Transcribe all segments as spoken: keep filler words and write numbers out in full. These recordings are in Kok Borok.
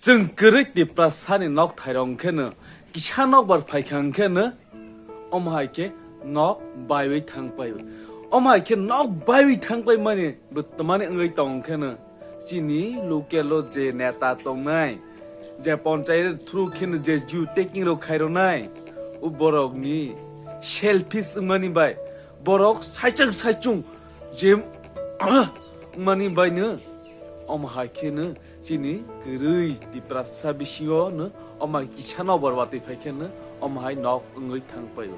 Chwng kwrwi Tiprasani nok thairok hwnkhe no, kisa nokbar phaikha hwnkhe no, omo hai khe nok baiwi thangpai. Omo hai khe nok baiwi thangpai mani bo twmani wngwi tong hwnkhe no, chini local o je neta tongnai, je panchayat through khe no je ju taking rok khairoknai, o borokni selfish wngmani bai, borok saichung saichung je wngmani bai no, omo hai khe no, chini kwrwi Tiprasa bisingo no omo hai kisa nokbar watwi phai khe no omo hai nok wngwi thang paio.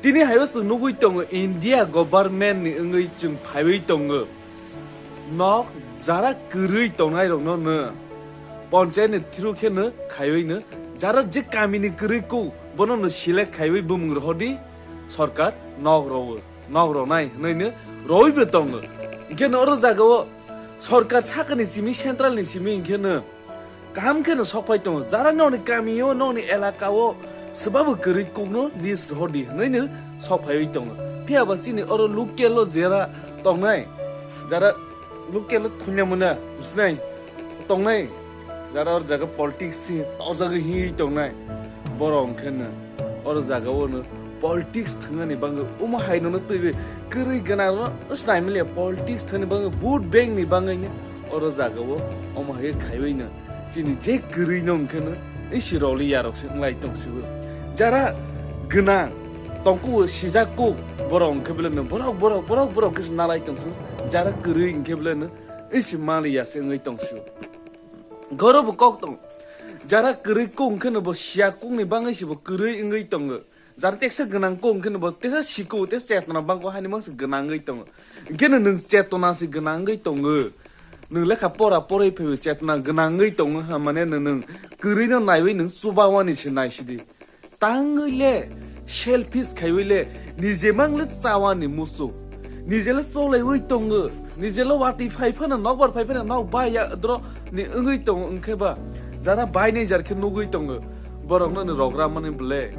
Tini hai o chwng nugwi tongo India government ni wngwi chwng phaiwi tongo. Nok jara kwrwi tongnai rok no no panchayat ni through khe no khaiwi no jara je kami ni kwrwi kuk bono no select khaiwi bumung rohor di sorkar nok rowo. Nok ronai hwnwi no rowi bo tongo. Hwnkhe no oro jaga o sorkar sakani simi, central ni simi hwnkhe no kaham khe no sok phai tongo. Jara nokni kami o, nokni elaka o swbabo kwrwi kuk no list rohor di hwnwi no sok phaiwi tongo. Phiya ba chini oro local o jera tongnai, jara local o thunya muna, businai tongnai, jara or jaga politics si tojagwi hingwi tongnai, borok hwnkhe no oro jaga o no politics thwngnani bagwi omo hai no twiwi kwrwi gwnang no snai manya politics thwngnani bagwi vote bank ni bagwi no oro jaga o omo hai khaiwi no chini je kwrwi no hwnkhe no isi roli yarok se wnglai tong sibo jara gwnang tongkuo sijak kuk borok hwnkhe bele no borok borok borok borok khe se nalai tong su jara kwrwi hwnkhe bele no isi maliya se wngwi tong su. Goro bo kok tong. Jara kwrwi kuk hwnkhe no bo siya kukni bagwi se bo kwrwi wngwi tongo. Jara teksa gwnang kuk hwnkhe no bo tesa siko, tesa chetona bangko haini mang se gwnang wngwi tongo. Hwnkhe no nwng chetona se gwnang wngwi tongo. Nwng lekha pora porwi phaibo chetona gwnang wngwi tongo ha mane no nwng kwrwi no naiwi nwng chuba wani se naisidi. Tangwi le, selfish khaiwi le, nije mang le chawani muchung. Nije le cholaiwi tongo. Nije le watwi phai phano, nokbar phai phano, nok bai ya dro ni wngwi tongo, wngkhe ba jara bai nai jar khe nugwi tongo. Borok no ni rogra mani ble.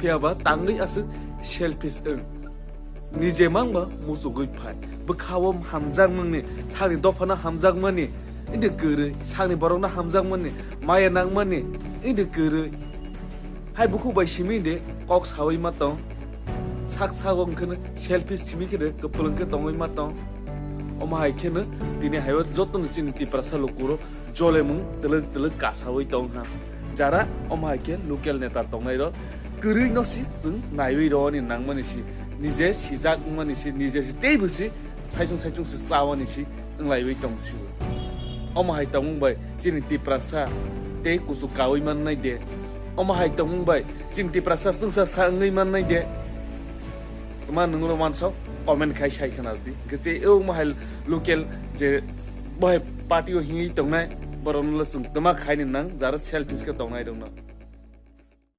Phiya ba tangwi aswk selfish wng. Nije mangba muchugwi phai. Bwkhao hamjakmani, sakni dophano hamjakmani, indi kwrwi, sakni borokno hamjakmani, maya nangmani, indi kwrwi. Hai bukhuk bai simi de kok sawi ma tong. Sak sago wngkheno selfish simi khe de kwplwng khe tongwi ma tong. Omo hai kheno tini hai o jotono chini Tiprasa lukurok jolemung twlwk twlwk kasawi tong ha. Jara omo hai khe local neta tongnai rok kwrwi no si chwng naiwi rwani nangmani si, nije sijak wngmani si, nije si teibo si saichung saichung si chawani si wnglaiwi tong si. Omo hai tongmung bai chini Tiprasa tei kuchuk kawi mannai de. Omo hai tongmung bai chini Tiprasa chwngsa sa wngwi mannai de. Tma nwngno wansok comment khai sai khna di. Hwnkhe tei omo hai local je bo hai party o hingwi tongnai borokno le chwng tma khaini nang jara selfish khe tongnai rokno.